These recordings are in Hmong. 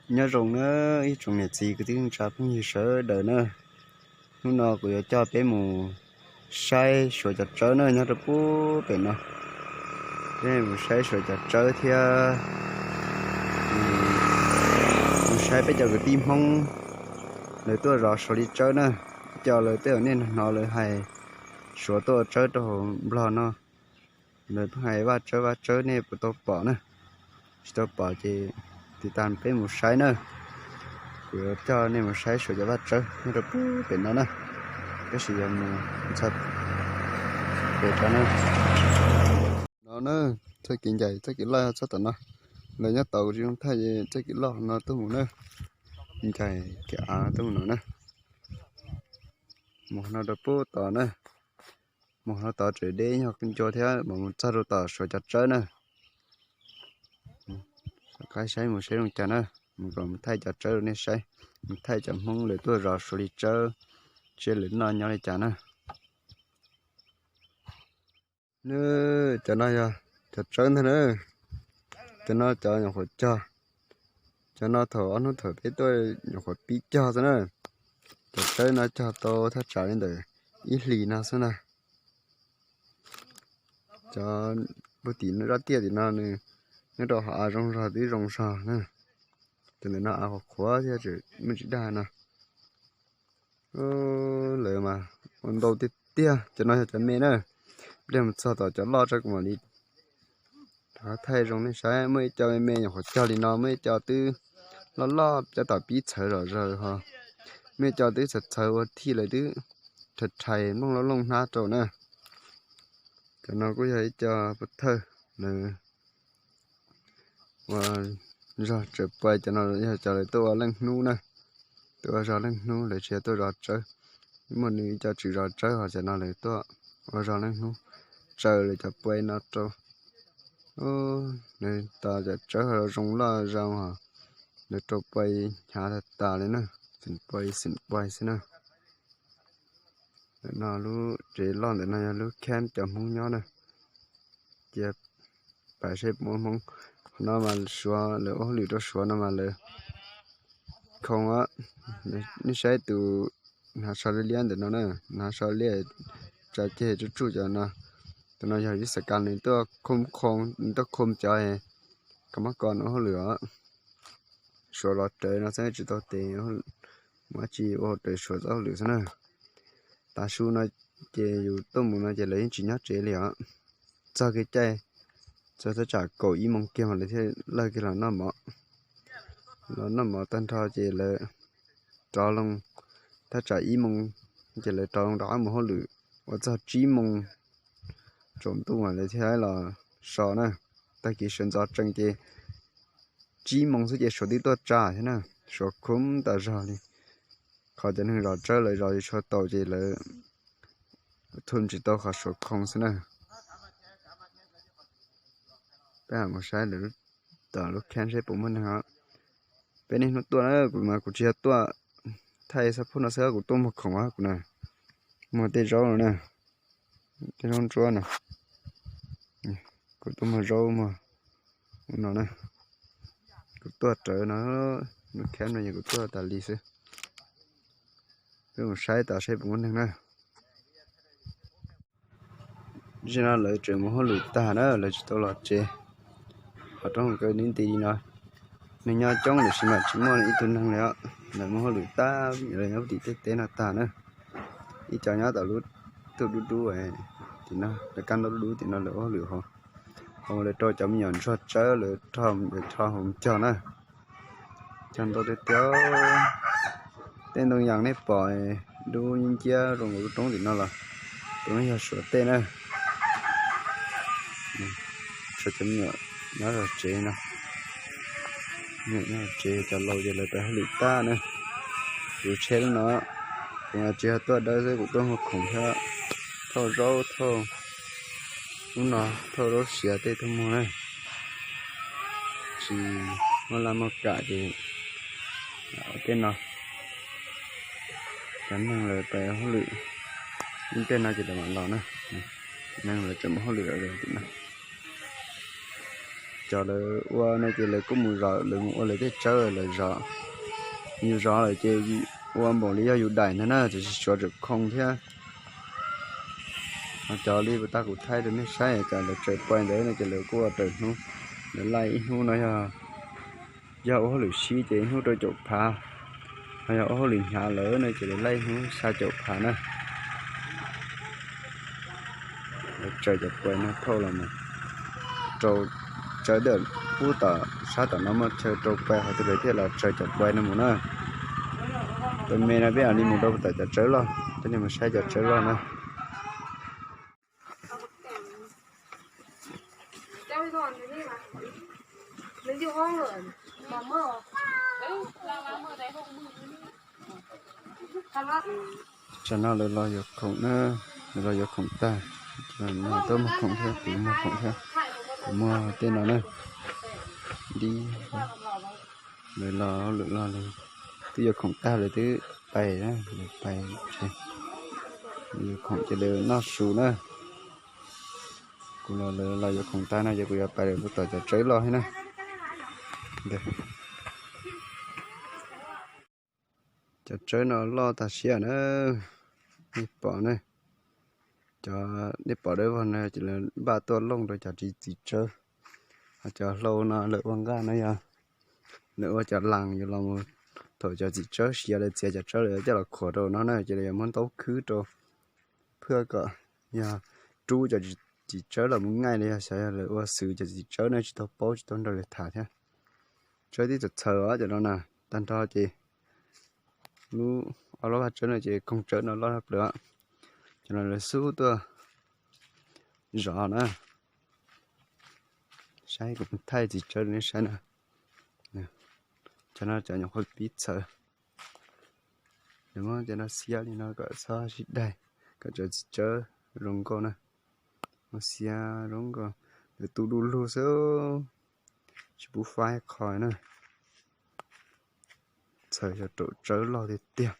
Nyob zoo na ib tsoom niam txiv kwv tij neej tsa phooj ywg sawv daws na. Hnub no kuv yuav coj peb mus saib suav cov tsawb na nyob rau pub pem no. Peb mus saib suav cov tsawb thiab mus saib peb cov kwv tij Hmoob lawv tuaj zov suav li tsawb na. Cov lawv tej zaum nej hnov lawv hais suav tuaj ua tsawb rau hauv Nplog no, lawv pheej hais vaj tsawb vaj tsawb, nej puas tau pom na? Tsis tau pom ces tiv tag peb mus saib na. Kuv yuav coj nej mus saib suav cov vaj tsawb nyob rau pub pem no na. Tab sis yog mus txog pem rau na. No na, txoj kev ncaim txoj kev loj txog tom no. Lawv nyob tod kuv tsis zoo thaij txoj kev loj no tuaj mus na. Ncaim kev av tuaj mus no na. Mus no rau pub tod na. Mus no tod tseem deb nyuag ncua thiab mas mus txog rau tom suav cov tsawb na. Qaib saib mus saib zoo cas na. Mus kom mus thaij cov tsawb rau nej saib, mus thaij cov Hmoob lawv tuaj zov suav li tsawb, seb lawv noj nyob li cas na. Nws, cov no yog cov tsawb ntag na. Cov no cov nyuam qhuav cog. Cov no thaum ob hnub thaum peb tuaj nyuam qhuav pib cog xwb na. Cov tsawb no cog tau thaj tsam li ntawm ib hlis no xwb na. Cov puag tim zaj tiaj tim no nws nyob rau hauv av zoo zog twb zoo zog na. Cov ntawm no av qhuav qhuav thiab tseem muaj tsis dag no. Lawv mas ua ntau tiag tiag. Cov no yog cov me na. Pliag mus txog tom cov loj tso kuv mam li rov thaij zoo nej saib. Muaj ib co me me nyuam qhuav cog li no, muaj ib co twb loj loj cov tom pib txhawv zom zaws ho, muaj ib co twb txhawv txhawv ua thij lawv twb rhais rhais nplooj loj looj hnab rau na. Cov no kuj yog ib co pov thawj lawv ua zog tsaws pua. Cov no yog cov lawv tuaj ua leej hnub na, tuaj ua zog leej hnub, lawv tsis yog tuaj zov tsawb. Muaj nws ib co tswm zov tsawb ho cov no lawv tuaj ua zog leej hnub, tsaws lawv cov pua no rau. Lawv tos cov tsawb ho zoo loj zoo ho lawv rau pua hnyav tag tas li na, xeem pua xeem pua xwb na. Ntawm no lub tsev loj ntawm no yog lub camp cov Hmoob nyob na. Cia pais seb puas muaj Hmoob. Qhov no mas suav lawv ua hauj lwm rau suav no mas lawv khoo. Nej saib tus hnav tsho liab liab ntawm no na, hnav tsho liab tsa ceg tsuj tsuj cov no. Tus no yog ib xas kas nws tuaj khoo, nws tuaj khoo cov kab mob ko no ua hauj lwm os. Suav los raws no xwb tsis tau tes mus dab tsi, ua raws suav txoj hauj lwm xwb na. Tav su no ces yus tuaj mus no ces lawv yeej tsis nyob tsev li os. Txog kev caij, txog thaj tsam kaum ib moos kiag mas lawv thiaj lawg kiag los noj mov. Los noj mov tag nrho ces lawv rov loo, thaj tsam ib moos ces lawv rov loo rov qab mus hauj lwm. Ua txog tsib moos tsaus ntuj mas lawv thiaj los so na. Tag kis sawv ntxov tsees ces tsib moos xwb ces suav twb tuaj tsa thiab na. Suav khoo tas zog li. Qhov cov neeg zov tsawb lawv zov tsis tshua tau ces lawv thum tsis tau qhov suav khoo xwb na. Peb mus saib lawv tom lub camp seb puas muaj neeg os. Peb niaj hnub tuaj na, kuv mas kuv tsis yog tuaj thaij xab phoj no xwb, kuv tuaj muag khoom kuv na. Muag tej zaub no na, tej zaub ntsuab no. Kuv tuaj muag zaub muag no na. Kuv tuaj rawv no, lub camp no yog kuv tuaj tas li xwb. Peb mus saib tom seb puas muaj neeg na. Tam sim no lawv tseem mus hauj lwm tag na, lawv tsis tau los tsev. Qhov rooj kaw nti nti li no, neeg nyob coob tiam sis mas tsis muaj ib tug neeg li os. Lawv mus hauj lwm tag, lawv nyob tim tej teb no tag na. Ib co nyob tom lub tuj dub dub tim no, lawv kab ntaub dub dub tim no lawv ua hauj lwm hauv. Hauv lawv rau cov me nyuam ntsuag tsawb lawv rho hauv cog na. Cog ntau tiag tiag. Tej ntoo yas nej pom dub nciab zoo nkaus lub roob tim no los, roob yog suav tej na. Tshuav cov me nyuam nyob zov tsev no. Me nyuam nyob zov tsev, cov laus ces lawv pais hauj lwm tag na. Kuv tsheb lub no, kuv mas tsis yog tuaj dawb xwb, kuv tuaj muag khoom thiab thauj zaub thauj, lub no thauj zaub siav tej tuaj muag na. Tsis muaj laj muaj kam ces tej no cov neeg lawv pais hauj lwm, ib pliag no ces lawv mam los na. Neeg lawv tseem mus hauj lwm lawm tim no. Cov lawv ua no ces lawv kuj mus zov, lawv mus ua lawv tej tsawb lawv zov. Yus zov lawm ces ua npaum li yog yus daim ntag na, tiam sis suav tseem khoo thiab. Ho cov li puas tag kuv thaij rau nej saib, cov lawv tsaws pais ntawd no ces lawv kuj ua raws hnub, lawv laij ib hnub no yog, yog ua hauj lwm sib ces ib hnub rau caum phav, ho yog ua hauj lwm hnyav lawm no ces lawv laij ib hnub xya caum phav na. Lawv tsaws cov pais no thauj los mus rau tsawb dawm, pub tom sab tom no muaj chaw rau pais, ho tej lawv thiaj los tsaws cov pais no mus na. Pais me no peb mam li mus rau tom cov tsawb loj, peb li mus saib cov tsawb loj na. Tsam no lawv los yuav khoom na, lawv los yuav khoom tag, tuaj muag khoom thiab, kuv muag khoom thiab, kuv muag tej no na. Dib, lawv los lawm los lawv twb yuav khoom tag lawv twb pais na, lawv pais, yuav khoom ces lawv noj su na. Kuv los lawv los yuav khoom tag no ces kuv yuav pais lawm pub tom cov tsawb loj thiab na. Cov tsawb no loj tag siab na, nej pom na. Cov nej pom dawb vog no ces lawv npaj tuaj looj rau cov txiv tsawb. Ho cov hlau no lawv ua nqaj no yog lawv ua cov las yuav los mus, thaum cov txiv tsawb siav lawv txiav cov tsawb lawv coj los khuam rau no na ces lawv yuav muab ntaub khwb rau phwj kom yog rub cov txiv tsawb los mus ngaij li yog xyov yog lawv ua xwv cov txiv tsawb no tsis tau paub tsis tau nrog lawv tham thiab. Tsawb twb txawv txawv os cov no na, tag nrho ces lub ob lub vaj tsawb no ces koog tsawb no loj tshaj plaws. Cov no lawv xub tuaj zov na. Saib kuv thaij txiv tsawb rau nej saib na. Cov no cov nyuam qhuav pib txhawv. Lawv muab cov no xiab li no kom txhob sib daig, kom cov txiv tsawb zoo nkauj na. Muab xiab zoo nkauj, lawv tu du lug xwb, tsis pub faib qho na. Txhawv cov raum tsawb loj tiag tiag.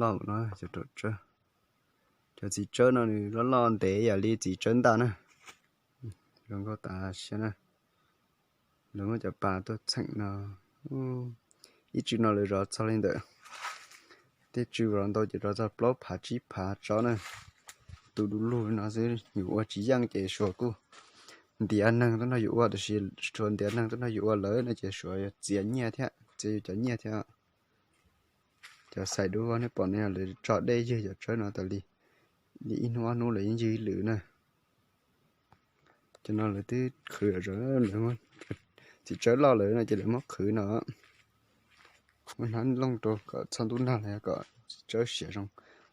Loj no cov raum tsawb. Cov txiv tsawb no nws loj loj ntev yam li txiv tsawb ntaj na. Zoo nkauj tas siab na. Lawv muab cov pas tuaj txheem no, ib tsw no lawv zov txog li ntawm, tej tsw zov ntau ces zov txog plaub phav tsib phav tsob na. Tu du lug no xwb, yus ua tsis yeej ces suav kuj ntiav neeg tuaj nrog yus ua, tiam sis suav ntiav neeg tuaj nrog yus ua lawm no ces suav yuav txiav nyiaj thiab, txiav yus cov nyiaj thiab. Cov xais dub vog nej pom no yog lawv tso dej ywg cov tsawb no tas li, li ib hnub ob hnub lawv yeej ywg ib lwm na. Cov no lawv twb qhwv, lawv muab, txiv tsawb loj lawm no ces lawv muab qhwv no, muab hnab looj rau kom txhob ntub nag los yog kom txiv tsawb siav zoo.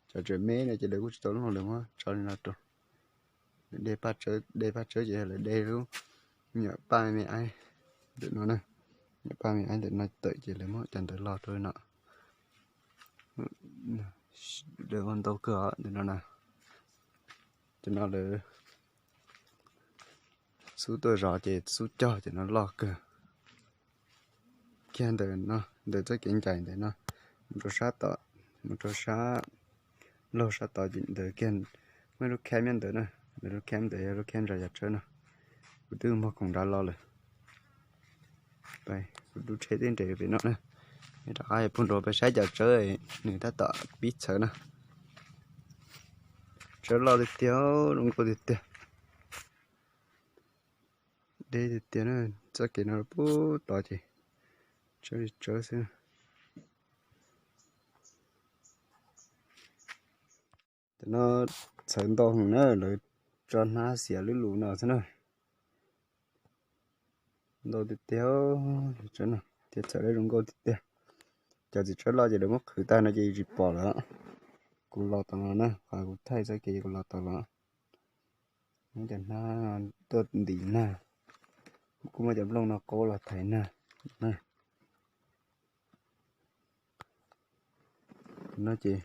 Cov tseem me no ces lawv kuj tsis tau looj, lawv muab tso li no rau. Lawv de paj tsawb, de paj tsawb ces yog lawv de lub nyuam paj me aib ntawm no na, nyuam paj me aib ntawm no tawm ces lawv muab cov ntawd los rau no. Lawv ua ntau kawg os ntawm no na. Cov no lawv xub tuaj zov ces xub cog ces no loj kawg. Kiag ntawm no, ntawm txoj kev ncaim ntawm no, mus rau sab tod, mus rau sab laug sab tod ntawd kiag, muaj lub kheb nyob ntawd na, ntawm lub kheb ntawd yog lub kheb ntsa yam tsawb no. Kuv twb muag khoom nrad los lawm. Kuv lub tsheb twb nres pem no na. Rov qab pug nrad peb saib cov tsawb, nws tab tom pib txhawv na. Tsawb loj tiag tiag, zoo nkauj tiag tiag. Deb tiag tiag na, txoj kev no pub tod ces tsawb li tsawb xwb. Cov no txhawv ntau heev na, lawv tso hnab xiav lub lus no xwb na. Ntau tiag tiag, tias txhawv zoo nkauj tiag tiag. Cov txiv tsawb loj ces lawv muab qhwv tag no ces tsis pom lawm. Kuv los tom no na, qhov kuv thaij txoj kev kuv los tom los. Muab cov hnab tuaj ntim nag, kuj muab cov nplooj no qaub los thaiv nag na. No ces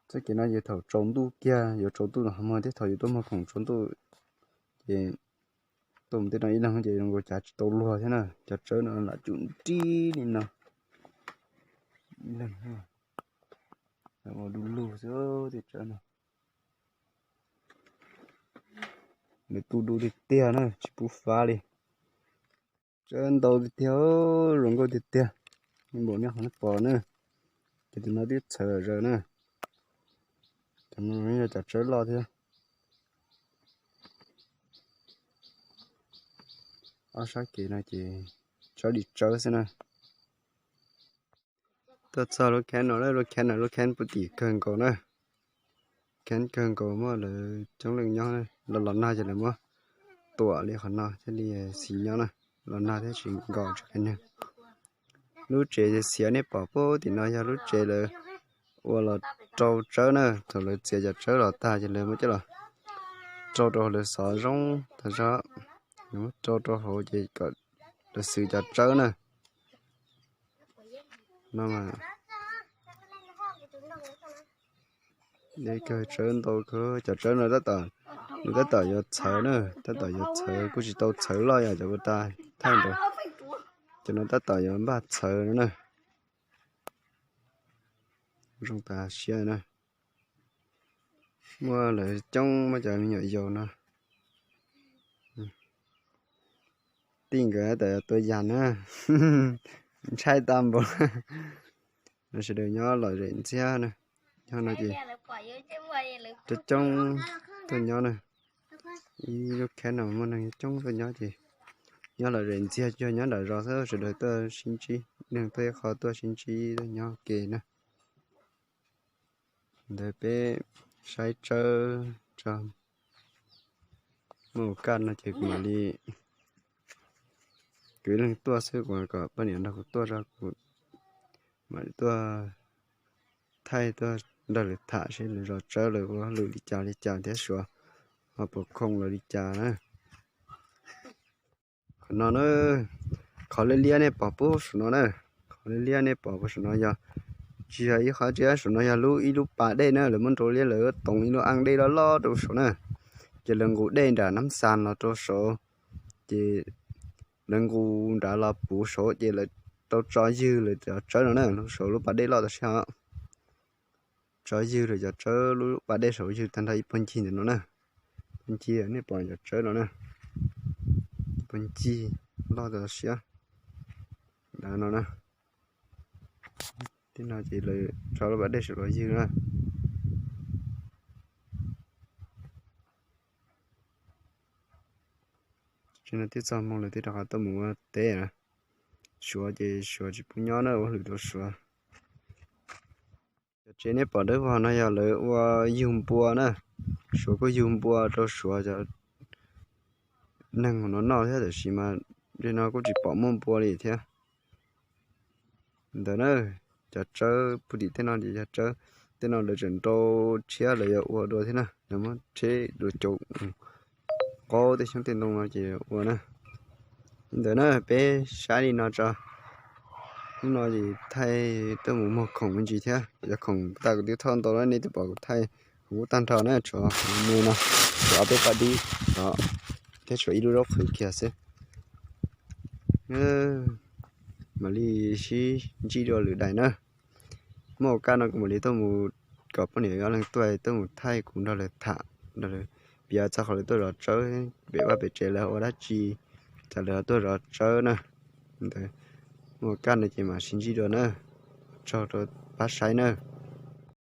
txoj kev no ces thaum tsaus ntuj kiag, yuav tsaus ntuj los ho muag thiab, thaum yuav tuaj muag khoom tsaus ntuj ces tuaj mus tej no ib leeg ces zoo nkaus cav tsis tau luag thiab na. Cov tsawb no lam cum nrib li no. Ib leeg ua du lug xwb tej tsawb no. Nws tu du tiag tiag na, tsis pub fab li. Tsawb ntau tiag tiag, zoo nkauj tiag tiag. Npaum nej qhov nej pom na, ces tus no twb txhawv zaws na. Cov no yog cov tsawb loj thiab. Ob sab kev no ces tsawb li tsawb xwb na. Tuaj txog lub kheeb no, lub kheeb no lub kheeb puv tim kawg nkaus na. Kheeb kawg nkaus muaj lawv coob leej nyob, los los nag ces lawv muab tuam li qhov no thiaj li xis nyob na. Los nag thiab tsis nkaus tsis qhia neeg. Lub tsev xiav nej pom puag tim no yog lub tsev lawv ua los rau tsawb na. Thaum lawv txiav cov tsawb los tag ces lawv muab coj los rau rau lawv xov zoo tag zog, rau rau hauv ces kom lawv xwv cov tsawb na. No mas, tsawb ntau kawg. Cov tsawb no tab tom, nws tab tom yuav txhawv na, tab tom yuav txhawv, kuj tsis tau txhawv loj yom, cov puas tas thaij ntawd. Cov no tab tom yuav npaj txhawv no na. Zoo tas siab na. Muaj lawv coob, muaj cov me nyuam yaus no. Tij nkawd tab tom yuav tua yas na. Ntshai tag npaum. No sawv daws nyob lom zem ntxiag na. Nyob no ces coob coob tuaj nyob na. Ib lub kheeb no muaj neeg coob tuaj nyob ces nyob lom zem ntxiag, tsuas yog nyob nram zos xwb, sawv daws tuaj sib ntsib, neeg tuaj ib qho tuaj sib ntsib tuaj nyob ke na. Ntawd peb saib tsawb tso. Muaj ua kaj no ces kuv mam li kwv leeg tuaj xwb, kuv kom poj niam nrog kuv tuaj tso, kuv mam li tuaj thaij tuaj nrog lawv tham seb lawv zov tsawb lawv ua hauj lwm li cas li cas thiab suav ho puas khoom lawv li cas na. Qhov no na, qhov liab liab nej pom puag saum no na, qhov liab liab nej pom puag saum no yog, tsis yog ib qhov tsev, saum no yog lub, ib lub pas dej na, lawv muab nrau liab, lawv toov ib lub aj dej loj loj rau saum na, ces lawv nqus dej nram Nab Xas los rau saud, ces lawv nqus nrad los puv saud ces lawv tau tso ywg lawv cov tsawb no na, saum lub pas dej loj tau siab os. Tso ywg lawv cov tsawb lub pas dej saud, ywg tag nrho ib puag ncig ntawm no na. Puag ncig nej pom cov tsawb no na, puag ncig loj tau siab. Dav no na, tib no ces lawv tso lub pas dej saud los ywg na. Tsis no twb txog hmo lawm, twb rov qab tuaj mus ua teb na. Suav ces suav tsis pub nyob na, ua hauj lwm rau suav. Cov tsev nej pom dawb vog no yog lawv ua yug npua na. Suav kuj yug npua rau suav cov neeg no noj thiab, tab sis mas tej no kuj tsis pom muaj npua li thiab. Ntawd na, cov tsawb puag tim tej no ces yog tsawb, tej no lawv tseem nrau tshiab lawv yuav ua dua thiab na, lawv muab tsheb dua caum qaub tej xyoob tej ntoo no ces ua na. Li ntawd na, peb saib li no tso. Hnub no ces thaij tuaj mus muag khoom me ntsis thiab, cov khoom tas kuv twb thauj ntau lawm, nej twb pom kuv thaij kuv tag nrho na, tshuav me no, tshuav ob peb pab dib no, thiab tshuav ib lub zaub qhwv kiag xwb. Mam li sib ntsib dua lwm daim na. Muaj ua kaj no kuv mam li tuaj mus kom poj niam ob leeg tuaj, tuaj mus thaij kuv nrog lawv tham, nrog lawv piav txog qhov lawv tuaj zov tsawb, pem vaj pem tsev lawv ua dab tsi, cas lawv tuaj zov tsawb na. Ntawd, muaj ua kaj no ces mam sib ntsib dua na. Tsaug rau pab saib na.